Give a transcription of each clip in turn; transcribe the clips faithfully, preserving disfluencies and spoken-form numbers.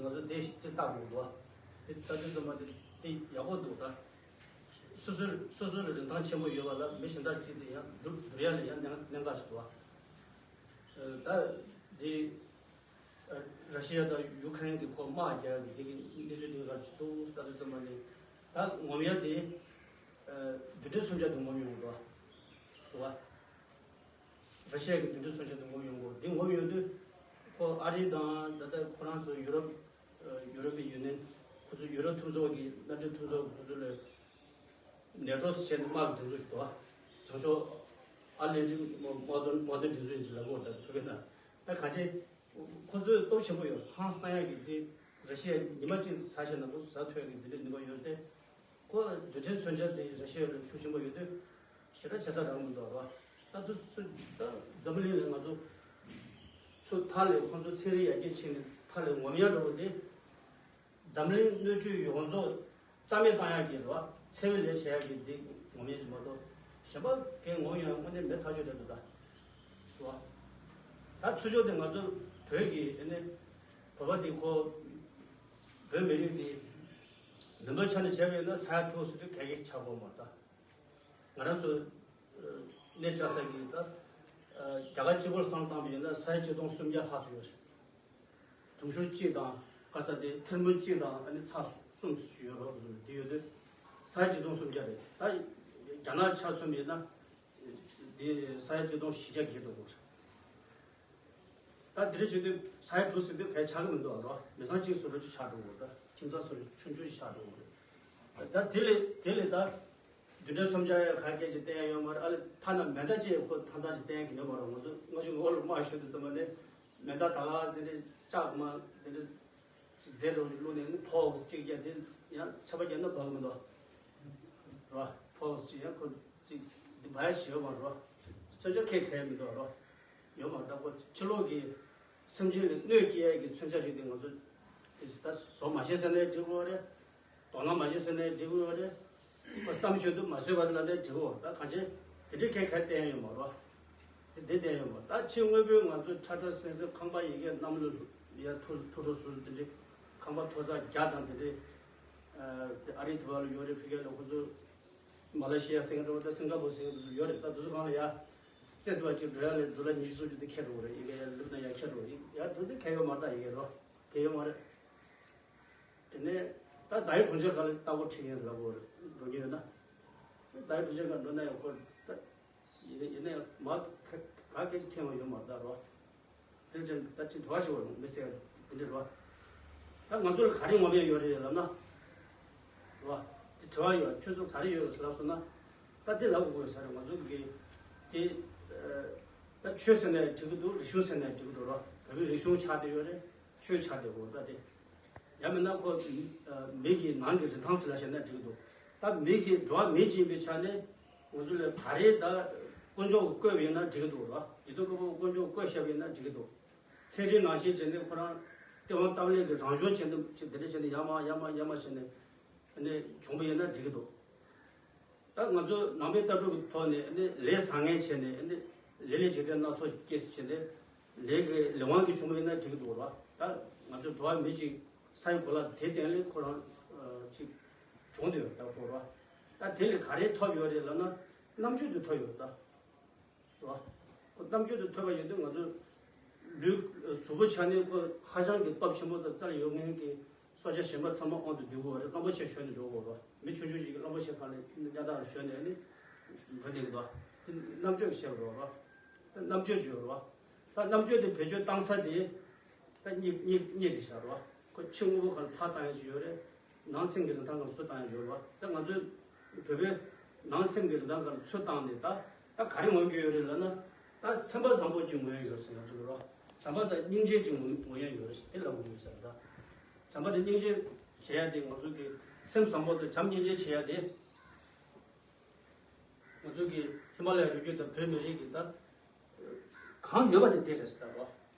ང་ཚོ་དེ་ཞིག་ཅིག་བལྟ་དགོས་འདུག་དེ་ལྟ་དུས་ཙམ་པ་དེ་དེ་ཡག་པོ་འདུག་ད་སོ་སོའི་སོ་སོ་ལ་རིན་ཐང་ཆེན་པོ་ཡོད་པ་ལ་མི་གཞན་དག་ཅིག་དེ་ཡང་བསྡུར་བསྡུར་ཡ་ལ་ཡང་གནད་གནད་འགག་ཞིག་འདུག་ད་དེ་ར་ཤི་ཡ་དང་ཡུ་ཁ་རེན་གྱི་ཁོ་དམག་རྒྱག་གི་དེ་གི་གནས་ཚུལ་དེ་ག་ཅིག་འདུག་ལྟ་དུས་ཙམ་པ་ནི་ད་ངོམ་ཡ་དེ་རྡུལ་ཕྲན་མཚོན་ཆ་དེ་ངོམ་ཡོང་འདུག་བ། ར་ཤི་ཡ་གི་མདུན་གྲལ་མཚོན་ཆ་དེ་ངོམ་ཡོང་གོ་འདི་ངོམ་ཡོང་དུས། ཁོ་ཨ་རི་དང་ད་ལྟ་ཁོ་རང་ཚོ་ཡུ་རོབ། ཡུ་རོབ་པའི་ཡུ་ནན། ཁོ་ཚོ་ཡུ་རོབ་མཐུན་ཚོགས་ཀྱི་མནའ་འབྲེལ་མཐུན་ཚོགས་ཁོ་ཚོ་ལ་ནེ་ཊོ་ཟེར་ནས་དམག་གི་འགྲན་ཚོགས་ཤིག་འདུག་བྱང་ཕྱོགས་ཨ་ལན་ཊིག་དམག་དོན་དམག་དོན་འགྲན་ཚོགས་ཡིན་ཟེར་ལབ་ཀྱི་ཡོད་རེད། ད་བོད་པའི་ནང་ད་གང་ཅི། ཁོ་ཚོས་སྟོབས་ཆེན་པོ་ཡོད་ཧང་སང་ཡག་གི་འདི་ར་ཤི་ཡ་ཉི་མ་གཅིག་ཟ་བྱས་ན་ཁོ་ཚོ་ཟ་ཐུབ་ཡག་གི་འདི་འདྲའི་ནུས་པ་ཡོད་རེད་དེ། ཁོ་རྡུལ་ཕྲན་མཚོན་ཆ་དེ་ར་ཤི་ཡ་ལ་ཤུགས་ཆེན་པོ་ཡོད་དུས་ཞེ་དྲག་བྱེད་ས་རག་མི་འདུག་ར། ད་དུ་སུ་ད་འཛམ་བུ་གླིང་ལ་ང་ཚོ་ཚུར་མཐའ་ལས་ཁོང་ཚོ་ཚན་རིག་ཡར་རྒྱས་ཕྱིན་ནས་མཐའ་ལས་ངོམ་ཡ་འགྲོ་བ་དེ་འཛམ་གླིང་སྣོད་བཅུད་ཡོངས་རྫོགས་རྩ་མེད་བཏང་ཡག་གི་རེད་བ། འཚེ་བའི་ལས་བྱེད་ཡག་གི་འདི་ངོམ་ཡ་ཅིག་མ་གཏོགས་གཞན་པ་གའི་ངོམ་ཡ་དངོས་གནས་མེད་ཐག་ཆོད་རེད་འདུག་ད། རེད་བ། ད་ཚུར་ཕྱོགས་དེ་ང་ཚོ་བོད་ཀྱི་ཨ་ནི་བོད་པ་འདི་ཁོ་བོད་མི་རིགས་འདི་མི་འབོར་ཆ་ནས་བྱས་པ་ཡིན་ན་ས་ཡ་དྲུག་ཟེར་དུས་ག་གེ་ཆགས་ཀྱི་ཡོད་མ་རེད་ད། ང་རང་ཚོ་གནས་བཅའ་ས་གི་ད་རྒྱ་གར་སྤྱི་པོ་ལ་བསམ་བློ་བཏང་པ་ཡིན་ན་ས་ཡ་ཆིག་སྟོང་སུམ་བརྒྱ་ལྷག་ཙམ་ཡོད་རེད། དུང་ཕྱུར་གཅིག་དང་ག་ས་དེ་ཐེར་འབུམ་གཅིག་དང་ཨ་ནི་ཚེག་གསུམ་ཙམ་ཡོད་རེད། དེ་ཡོད་དུས་ས་ཡ་ཆིག་སྟོང་སུམ་བརྒྱ་རེད། ད་རྒྱ་ནག་ཆ་མཚོན་པ་ཡིན་ན་དེ་ས་ཡ་ཆིག་སྟོང་བཞི་བརྒྱ་བརྒལ་འགྲོ་གི་རེད། ད་འདི་འདྲ་བྱེད་དུས་ས་ཡ་དྲུག་ཟེར་དུས་གལ་ཆགས་ཀྱི་མི་འདུག་ཨ་རོ། མི་ཚང་གཅིག་བཟོ་འདྲ་ཅིག་ཆགས་འགྲོ་གི་རེད། ད་ཁྱིམ་ཚང་བཟོ་འདྲ་ཆུང་ཆུང་ཞིག་ཆགས་འགྲོ་གི་རེད། ད་དེ་ལས་དེ་ལས་ད་རྡུལ་ཕྲན་མཚོན་ཆ་ཡ་ག་སྐད་ཅིག་བསྟན་ཡ་ཡོད་མ་རེད། ཨ་ལས་ཐ་ན་མེ་མདའ་ཅིག་ཁོ་ཐང་ཐང་ཅིག་བསྟན་ཡ་གི་ཡོད་མ་རེད། ང་ཚོ་ང་ཚོ་ངོ་ལ་དམག་ཤོར་དུས་ཙམ་པ་ནས་མེ་མདའ་ད་ག་དེ་འདྲ་ལྕགས་མ་དེ་འདྲ་རྫས་འདྲ་བོ་ཅིག་བླུགས་ནས་ནི་ཕོགས་ཅིག་རྒྱག་དེ་ཡང་ཆར་པ་བརྒྱབ་ན་འབབ་གི་མི་འདུག་རོ། ཕོགས་ཅིག་ཡང་ཁོ་ཅིག་འདི་འབབ་ཡ་ཞིག་ཡོད་མ་རོ། མཚོན་ཆ་ཁེ་ཁེ་མི་འདུག་རོ། ཡོད་མ་རེད། ད་ཁོ་ཕྱི་ལོགས་ཀྱི་སེམས་ཅན་ལ་གནོད་སྐྱེལ་ཡ་གི་མཚོན་ཆ་རིགས་དེ་ང་ཚོ་དེ་ད་བཟོ་མ་ཤེས་ཟེར་ནའི་འགྲིག་གི་ཡོད་རེད། དོ་སྣང་མ་བྱེད་ཟེར་ནའི་འགྲིག་གི་ཡོད་རེད། ཁོ་བསམ་ཤེས་དུས་མ་བཟོས་པ་ལ་ནའི་འགྲིག་གི་ཡོད། ད་གང་ཅི་དེ་འདྲའི་ཁེ་ཁེ་བསྟན་ཡོད་མ་རོ། དེ་དེ་བསྟན་ཡོད་མ་རེད། ད་ཕྱི་དངོས་པོའི་ང་ཚོ་ཁྲ་ཁྲ་སིང་སིང་ཁང་པ་ཡི་གེ་གནམ་ལོ་ཡ་ཐུ་ཐུ་ཁྲོ་ཟུར་དེ་འདྲའི་ཁང་པ་མཐོ་ས་བརྒྱ་དང་དེ་འདྲའི་ཨ་རི་དུ་བ་ལ་ཡོད་རེད། ཕ་གི་ལ་ཁོ་ཚོ་མ་ལེ་ཤི་ཡ་སིང་ག་པོར་ད་སིང་ག་པོར་སིང་ག་པོར་ཡོད་རེད། ད་དེ་ཚོ་གང་ལ་ཡ་བཙན་དུ་བ་ཅིག་འགྲོ་ཡ་ལ་འགྲོ་ལ་ཉི་ཤུ་སུམ་ཅུ་དེ་ཁྱེར་འགྲོ་གི་རེད། ཡི་གེ་ཡ་ལུག་ན་ཡ་ཁྱེར་འགྲོ་ཡི་ཡ་འགྲོ་དེ་ཁྱེར་ཡོད་མ་རེད། ད་ཡི་གེ་རོ་ཁྱེར་ཡོད་མ་རེད། དེ་ནས་ད་ད་ཡི་གྲོང་ཁྱེར་ཁག་ལ་ལྟ་སྐོར་ཁྲིད་མཁན་ལ་གོ་འགྲོ་མཁན་ཡོད་ན། ད་ཡི་གྲོང་ཁྱེར་ཁག་འགྲོ་ན་ཡང་ཁོ་ད་ཡིན་ཡིན་ན་ཡང་མ་ག་ག་སྐད་ཆ་ཁྱེར་ཡོང་ཡོད་མ་རེད་ད་རོ། དེ་ཅན་ད་ཅི་དྲི་བ་ཞིག་བ་རུང་མི་སེར་དེ་འདྲ་རོ། ད་ང་ཚོ་ལ་ག་རེ་ངོམ་ཡ་ཡོད་རེད་ལབ་ན། རོ། དེ་དྲི་བ་ཡོད། ཁྱོད་ཚོ་ག་རེ་ཡོད་ལབ་སོང་ན། ད་དེ་ལབ་དགོས་ས་རེད། ང་ཚོ་གི་དེ་ད་ཆོས་ཟེར་ནའི་འགྲིག་གི་འདུག་རིག་གཞུང་ཟེར་ནའི་འགྲིག་གི་འདུག་རོ། བོད་པའི་རིག་གཞུང་ཆགས་བསྡད་ཡོད་རེད། ཆོས་ཆགས་བསྡད་དགོས་ད་དེ། ཡང་མིན་ན་ཁོ་མི་གི་ནང་གི་རིན་ཐང་ཟེར་ལ་བཤད་ན་འགྲིག་གི་འདུག་ད་མི་གི་འགྲོ་བ་མི་གཅིག་ཡིན་པའི་ཆ་ནས་ང་ཚོ་ལ་ག་རེ་ད་དཀོན་མཆོག་གིས་བཀོད་པ་ཡིན་ན་འགྲིག་གི་འདུག་རོ། ཡིད་དུ་བཀོད་པ་དཀོན་མཆོག་གིས་བཀོད་བཞག་པ་ཡིན་ན་འགྲིག་གི་འདུག་ཚན་རིག་ནང་བཞིན་བྱས་ནས་ཁོ་རང་སྟེས་དབང་སྟབས་ལེགས་ཀྱི་རང་བྱུང་བྱས་ནས་ཅིག་འདི་འདྲ་བྱས་ནས་ཡར་མར་ཡར་མར་ཡར་མར་བྱས་ནས་ཨ་ནི་བྱུང་བ་ཡིན་ན་འགྲིག་གི་འདུག་ད་ང་ཚོ་ནང་པའི་ལྟ་གྲུབ་ཀྱི་ཐོག་ནས་ཨ་ནི་ལས་བཟང་ངན་བྱས་ནས་ཨ་ནི་ལས་ལས་འཇིག་རྟེན་སྣ་ཚོགས་སྐྱེས་བྱས་ནས་ལས་ཀྱི་ལས་དབང་གིས་བྱུང་བ་ཡིན་ན་འགྲིག་གི་འདུག་ར། ད་ང་ཚོ་འགྲོ་བ་མི་གཅིག་ས་ཡི་གོ་ལ་དེ་སྟེང་ལས་ཁོ་རང་ཅིག་བྱུང་བསྡད་ཡོད་ད་ཁོ་ར། ད་དེ་ལས་ག་རེ་ཐོབ་ཡོད་རེད་ལབ་ན་རྣམ་དཔྱོད་དེ་ཐོབ་ཡོད་ད། རེད་བ། ཁོ་རྣམ་དཔྱོད་དེ་ཐོབ་པ་ཡིན་དུས་ང་ཚོ་ལུས་གཟུགས་པོ་ཆ་ནས་ཁོ་ཧ་ཅང་གི་སྟོབས་ཆེན་པོ་དང་རྩལ་ཡོད་མཁན་གྱི་སྲོག་ཆགས་གཞན་པ་ཚང་མ་དབང་དུ་བསྡུ་དགོས་པ་རེད། རླངས་པ་ཆེ་ཞོན་ནས་འགྲོ་དགོས་རེད། མི་ཆུང་ཆུང་ཞིག་གིས་རླངས་པ་ཆེ་ཁ་ནས་གཉའ་ཐག་ལ་ཞོན་ནས་ནི་འགྲོ་བསྡད་ཀྱི་འདུག་དེ་རྣམ་དཔྱོད་ཀྱི་ཤེས་པ་རེད་བ། དེ་རྣམ་དཔྱོད་ཅིག་ཡོད་རེད་བ། ད་རྣམ་དཔྱོད་དེ་བེད་སྤྱོད་བཏང་ས་དེ་ད་གཉིས་གཉིས་གཉིས་རེད་ཤག་རེད་བ། ཁོ་ཕྱི་དངོས་པོ་ཁ་ལ་ཕར་བཏང་ཡ་ཅིག་ཡོད་རེད། ནང་སེམས་ཀྱི་རིན་ཐང་སྒང་ཚུར་བཏང་ཡ་ཡོད་རེད་བ། ད་ང་ཚོའི་བོད་པའི་ནང་སེམས་ཀྱི་རིན་ཐང་སྒང་ཚུར་བཏང་ནས་ད་ད་ག་རེ་ངོམ་གྱི་ཡོད་རེད་ལབ་ན། ད་སེམས་པ་བཟང་པོ་ཅིག་ངོམ་ཡ་ཡོད་ཟེར་ང་ཚོ་ལ་རོ། བྱམས་པ་དང་སྙིང་རྗེ་ཅིག་ངོམ་ངོམ་ཡ་ཡོད་རེད་ཟེར་དེ་ལབ་དགོས་ཡོད་ཟེར། ད་བྱམས་པ་དང་སྙིང་རྗེ་བྱེད་ཡ་དེ་ང་ཚོ་གི་སེམས་བཟང་པོ་དང་བྱམས་སྙིང་རྗེ་བྱེད་ཡ་དེ། ང་ཚོ་གི་ཧི་མ་ལ་ཡའི་རི་རྒྱུད་དང་བོད་མི་རིགས་ཀྱི་ད་གང་ཡོད་པ་དེ་དེ་རེད་ཟེར་ད་རོ།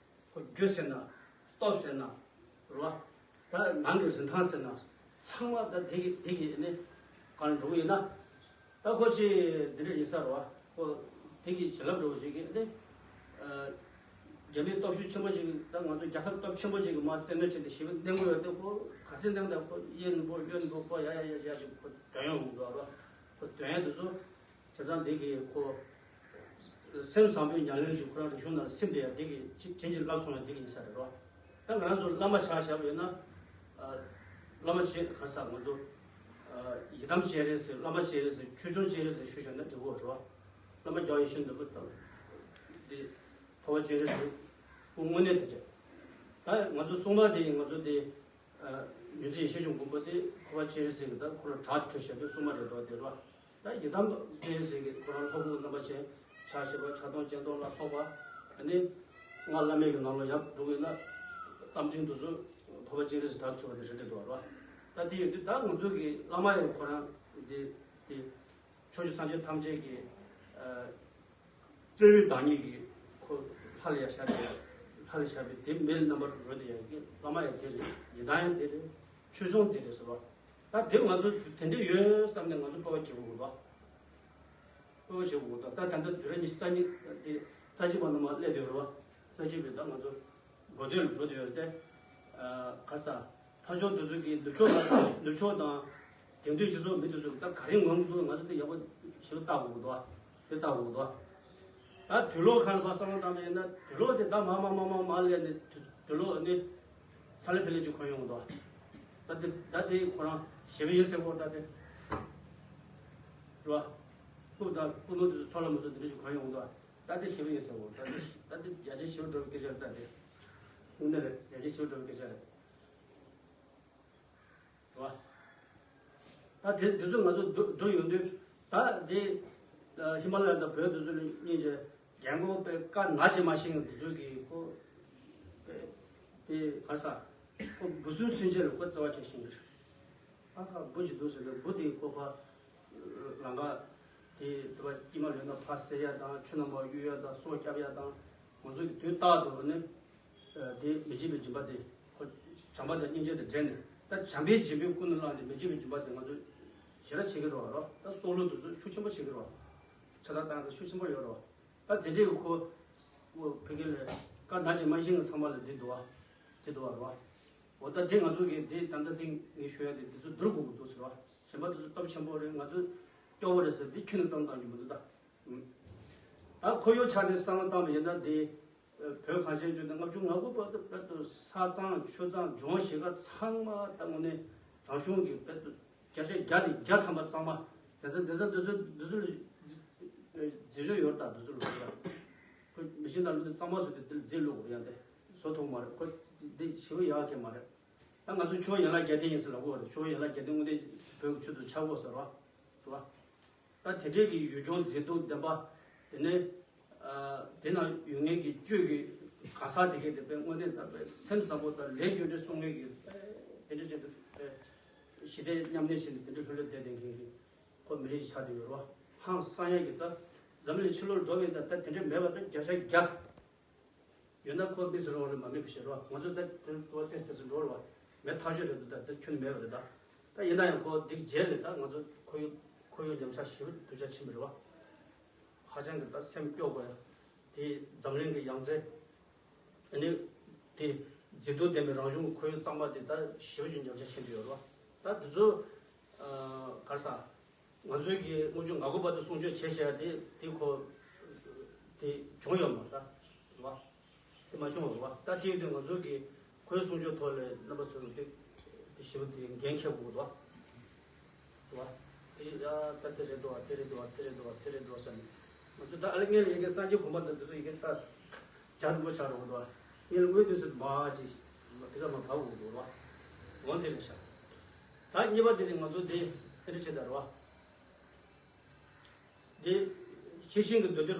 ཁོ་རྒྱུ་ཟེར་ན་སྟོབས་ཟེར་ན་རོ། ད་ནང་གི་རིན་ཐང་ཟེར་ན་ཚང་མ་ད་དེ་གི་དེ་གི་ནི་གང་འགྲོ་གི་ཡིན་ན། ད་ཁོ་ཅི་འདི་འདྲ་ཡིན་ས་རོ། ཁོ་དེ་གི་བྱིན་རླབས་འགྲོ་བ་ཞིག་གི་ནི་ཨ། རྒྱ་མིའི་སྟོབས་ཤུགས་ཆེན་པོ་ཅིག་ད་ང་ཚོ་རྒྱལ་ཁབ་སྟོབས་ཆེན་པོ་ཅིག་གི་མར་བཙན་གནོན་བྱས་ཏེ་ཞི་བའི་གནས་ཁུལ་ཡོད་དེ་ཁོ་ག་ཚོད་གནང་དེ་ཁོ་གཡས་ནས་འབུད་གཡོན་ནས་འབུད་ཁོ་ཡ་ཡ་ཡ་ཡ་ཞིག་ཁོ་འདོན་ཡོང་གི་འདུག་ར། ཁོ་འདོན་ཡ་དེ་ཚོ་བྱས་ཙང་འདི་གི་ཁོ་སེམས་བཟང་པོའི་ཉམས་ལེན་ཅིག་ཁོ་རང་རིག་གཞུང་ནང་ལ་སིམ་བསྡད་ཡ་འདི་གི་ཅིག་བྱིན་གྱིས་བརླབས་སོང་ཡ་འདི་གི་ཡིན་ས་རེད་ར། ད་ང་རང་ཚོ་བླ་མ་ཆ་བཞག་པ་ཡིན་ན་བླ་མ་ཆེ་ག་ས་ང་ཚོ་ཡི་དམ་སྤྱན་རས་གཟིགས་བླ་མ་སྤྱན་རས་གཟིགས་ཆོས་སྐྱོང་སྤྱན་རས་གཟིགས་ཞུ་བཞག་ན་འགྲིག་གོ་ར། བླ་མ་རྒྱལ་བ་ཡིད་བཞིན་ནོར་བུ་དང་འདི། འཕགས་པ་སྤྱན་རས་གཟིགས་སྐུ་དངོས་གནས་དེ་རེད། ད་ང་ཚོ་སྲུང་མ་དེ་ཡིན་ང་ཚོ་དེ་མྱུར་མཛད་ཡེ་ཤེས་ཆོས་མགོན་པོ་དེ་འཕགས་པ་སྤྱན་རས་གཟིགས་ཀྱི་ད་ཁོ་རང་བྲག་ཏུ་ཁྲོད་བཞག་པའི་སྲུང་མ་རེད་འདུག་དེ་རེད་བ། ད་ཡི་དམ་སྤྱན་རས་གཟིགས་ཀྱི་ཁོ་རང་ལྷ་སྐུ་རྣམ་པ་ཅན་ཕྱག་བཞི་པ་ཕྱག་སྟོང་སྤྱན་སྟོང་ལ་སོགས་པ་ཨ་ནི་སྔགས་བླ་མེད་ཀྱི་ནང་ལ་ཡར་འགྲོ་གི་ན་རྟ་མགྲིན་དུ་སུ་འཕགས་པ་སྤྱན་རས་གཟིགས་བྲག་ཏུ་ཁྲོད་པ་དེ་རེད་འདུག་རེད་བ། ད་དེ་ཡོད་དུས་ད་ང་ཚོ་གི་བླ་མ་ཡང་ཁོ་རང་དེ་དེ། ཕྱོགས་བཅུའི་སངས་རྒྱས་ཐམས་ཅད་ཀྱི་ཨ་བརྩོན་འགྲུས་བདག་ཉིད་ཀྱི་ཁོ་ལྷ་ལ་ཡ་ཤར་ཏེ་ལྷ་ལ་ཤར་བའི་དེ་མེ་རྣམ་པར་རོལ་ཏེ་ཡ་གི་བླ་མ་ཡང་དེ་རེད། ཡི་དམ་ཡང་དེ་རེད། ཆོས་སྐྱོང་དེ་རེད་ཟེར་བ། ད་དེ་ང་ཚོ་དེ་འདྲ་ཡོད་བསམ་ནས་ང་ཚོ་སྤོབས་པ་སྐྱེ་དགོས་འདུག་སྤོབས་པ་བྱེད་དགོས་འདུག་ད་ད་ལྟ་དུས་རབས་ཉི་ཤུ་རྩ་གཉིས་དེ་རྩ་གཅིག་པ་ནང་མ་སླེབས་དུས་རེད་བ། རྩ་གཅིག་པའི་ད་ང་ཚོ་འགོ་སྟོད་ལ་འགྲོ་དུས་རེད་དེ། ཨ་ག་ས། ཕར་ཕྱོགས་དེ་ཚོ་གི་ནུབ་ཕྱོགས་དང་ནུབ་ཕྱོགས་དང་དེང་དུས་སྤྱི་ཚོགས་མི་དེ་ཚོ་ད་ག་རེ་ངོམ་འདུག་ང་ཚོ་དེ་ཡག་པོ་ཞིག་ལྟ་དགོས་འདུག་དེ་ལྟ་དགོས་འདུག་ད་དུག་ལོག་ཁང་ལ་ཕར་བསམ་བློ་བཏང་པ་ཡིན་ན་དུག་ལོག་དེ་ད་མ་མ་མ་མ་མ་ལས་ནས་དུག་ལོག་ནི་ས་ལེ་ཕི་ལེ་ཅིག་གོན་ཡོང་འདུག་ད་དེ་ད་དེ་ཁོ་རང་ཞེ་པོ་ཡིན་ཟེར་གོ་ད་དེ་རེད་བ། སྐུ་དང་སྐུ་ནུ་དེ་ཚོ་ཚོགས་ལ་མི་ཚོ་དེ་འདྲ་ཞིག་གོན་ཡོང་འདུག་ད་དེ་ཞེ་པོ་ཡིན་ཟེར་གོ་ད་དེ་ད་དེ་ཡ་ཅིག་ཞེ་པོ་འགྲོ་བའི་སྐད་ཆ་རེད། ད་དེ་དངོས་གནས་རེད། ཡ་ཅིག་ཞེ་པོ་འགྲོ་བའི་སྐད་ཆ་རེད། རེད་བ། ད་དེ་དེ་ཚོ་ང་ཚོ་བསྡུ་བསྡུར་ཡོང་དུས་ད་དེ་ཧི་མ་ལ་ཡ་དང་བོད་དེ་ཚོ་ལ་སྙིང་རྗེ་རྒན་གོག་པའི་བཀའ་ན་ཅི་མ་ཤེས་ཡོང་དེ་ཚོ་གི་ཁོ་དེ་ག་ས་ཁོ་འབུ་སྲིན་ཚུན་ཆད་ལ་ཁོ་བརྩེ་བ་ཆེ་ཤིང་གི་ཨ་ཁ་འབུ་ཅིག་འདུག་ཟེར་ནས་འབུ་དེ་ཁོ་ཕ་ལང་ཀ་དེ་དེ་བ་དཀྱིལ་མ་ལོན་ན་ཕ་བསད་ཡ་དང་ཆུ་ནང་མ་གཡུག་ཡ་དང་སྲོག་སྐྱབས་ཡ་དང་ང་ཚོ་གི་དུས་རྟག་ཏུ་ནི། དེ་མི་བརྗེད་པའི་སྦྱིན་པ་དེ་ཁོ་བྱམས་པ་དང་སྙིང་རྗེ་དང་འབྲེལ་ནས་ད་བྱམས་པའི་སྦྱིན་པའི་ཀུན་ནས་བསླངས་ཏེ་མི་བརྗེད་པའི་སྦྱིན་པ་དེ་ང་ཚོ་ཞེ་དྲག་བྱེད་ཀྱི་རེད་བ། ད་སྲོག་བླུ་དེ་ཚོ་ཤུགས་ཆེན་པོ་བྱེད་ཀྱི་རེད་བ། ཕྱག་ལས་བཏང་ཡ་ཤུགས་ཆེན་པོ་ཡོད་རེད་བ། ད་དེ་འདྲའི་གི་ཁོ་ཁོ་ཕ་གི་ལ་བཀའ་ན་ཅི་མ་ཤེས་ཀྱི་ཚང་མ་ལ་འདི་འདུག་བ། འདི་འདུག་བ་རེད་བ། འོ་ད་དེ་ང་ཚོ་གི་འདི་ད་ལྟ་འདི་ངས་ཞུ་ཡ་དེ་འདི་ཚོ་བསྡུར་དགོས་ཀྱི་འདུག་ཟེར་བ། གཞན་པ་དེ་ཚོ་སྟོབས་ཆེན་པོ་རེད། ང་ཚོ་སྐྱོ་བོ་རེད་ཟེར་འདི་ཁྱོན་ནས་བསམ་བཏང་རྒྱུ་མི་འདུག་ད། ད་ཁོར་ཡུག་ཆ་ནས་བསམ་བློ་བཏང་བ་ཡིན་ན་འདི་བོད་གངས་ཅན་ལྗོངས་འདི་ལྔ་བཅུ་ང་དགུ་བར་དུ་བོད་དུ་ས་གཙང་ཆུ་གཙང་ལྗོངས་གཞིས་ཀ་ཚང་མ་ད་དངོས་གནས་རང་གཞུང་གི་བོད་དུ་བརྒྱ་ཆ་བརྒྱ་ནས་བརྒྱ་ཐམ་པ་གཙང་མ་དེ་ཚོ་དེ་ཚོ་དེ་ཚོ་དེ་ཚོ་ལ་རྫས་སྦྱོར་ཡོད་ད་དེ་ཚོ་ལ་ཁོ་མི་ཤེས་ད་ལུགས་དེ་གཙང་མ་བཟོས་ཏེ་དེ་ལ་རྫས་བླུགས་ཡང་དེ་བཟོ་ཐུབ་མ་རེད། ཁོ་འདི་ཞེ་པོ་ཡག་གི་མ་རེད། ད་ང་ཚོ་ཆུ་བོ་ཡན་ལག་བརྒྱད་ལྡན་ཡིན་ཟེར་ལབ་གོ་རེད། ཆུ་བོ་ཡན་ལག་བརྒྱད་ལྡན་དངོས་གནས་བོད་ཀྱི་ཆུ་དང་ཆབས་གོ་ཟེར་བ་རེད་བ། ད་དེ་འདྲའི་གི་ཡུལ་ལྗོངས་མཛེས་སྡུག་ལྡན་པ། དེ་ནས་ཨ་དེ་ན་ཡོད་མཁན་གྱི་བཅུད་ཀྱི་གང་ཟག་དེ་གས་དེ་དཔེ་དངོས་གནས་ད་དཔེ་སེམས་བཟང་པོ་དང་ལས་རྒྱུ་འབྲས་གསུང་མཁན་གྱི་དེ་འདྲ་ཅིག་ཏུ་དཔེ་ཞི་བདེ་མཉམ་གནས་བྱས་ནས་དེ་འདྲ་ལྷོད་ལྷོད་བསྡད་བསྡད་མཁན་གྱི་ཁོ་མི་རིགས་ཤིག་ཆགས་བསྡད་ཡོད་རེད་བ། ཧང་སང་ཡ་གི་ད་འཛམ་གླིང་ཕྱི་ལོགས་འགྲོ་བའི་ད་ད་དེ་འདྲ་མེད་པ་ད་བརྒྱ་ཆ་བརྒྱ། ཡོད་ན་ཁོ་དམིགས་སུ་རུང་བ་རེད་མ་དམིགས་པ་ཞིག་རེད་བ། ང་ཚོ་ད་དེ་ཏོ་ཏེ་ཏེ་སུ་འགྲོ་རེད་བ། མེད་ཐག་ཆོད་རེད་འདུག་ད་དེ་ཁྱོན་ནས་མེད་པ་རེད་ད། ད་ཡིན་ན་ཡང་ཁོ་འདི་རྗེས་ལས་ད་ང་ཚོ་ཁོར་ཡུག་ཁོར་ཡུག་ཉམས་ཆག་ཞེ་པོ་གདུལ་བྱ་ཕྱིན་པ་རེད་བ། ཧ་ཅང་གི་ད་སེམས་སྐྱོ་དགོས་ཡ། དེ་འཛམ་གླིང་གི་ཡང་རྩེ། ཨ་ནི། དེ་མཛེས་སྡུག་ལྡན་པའི་རང་བྱུང་གི་ཁོར་ཡུག་གཙང་མ་དེ་ད་ཞེ་པོ་ཅིག་ཉམས་ཆག་ཕྱིན་དུ་ཡོད་རེད་བ། ད་དེ་ཚོ། ག་རེ་ཟ། ང་ཚོའི་གི་ལྔ་བཅུ་ང་དགུ་བར་དུ་སྲུང་སྐྱོབ་བྱས་བྱས་དེ་དེ་ཁོ་དེ་བྱུང་ཡོད་མ་རེད་ད། རེད་བ། དེ་མ་བྱུང་བ་རེད་བ། ད་དེ་ཡོད་དུས་ང་ཚོའི་གི་ཁོའི་སྲུང་སྐྱོབ་ཐོག་ལ་རྣམ་པ་ཚོས་དེ་དེ་ཞེ་པོ་དེ་འགན་འཁྱེར་དགོས་རེད་བ། རེད་བ། དེ་ཡ་ད་དེ་རེད་འདུག་བ། དེ་རེད་འདུག་བ། དེ་རེད་འདུག་བ། དེ་རེད་འདུག་བ་ཟེར་ནས་ང་ཚོ་ད་ཨ་ལེ་ངས་ལ་ཡི་གེ་སངས་རྒྱས་གོང་མ་དང་དེ་ཚོ་ཡི་གེ་ལྟ་རྒྱ་རིང་པོ་ཆགས་རེད་འདུག་བ། ངས་ལ་དངོས་དུས་སུ་མ་ཅིག་དེ་ག་མ་བབས་འོང་འདུག་བ། འོང་དེ་རེད་ཤག་ད་གཉིས་པ་དེ་ནི་ང་ཚོ་དེ་དེ་འདྲ་བྱེད་ད་རེད་བ། དེ་ཤེས་བཞིན་གྱི་འདོད་དེ་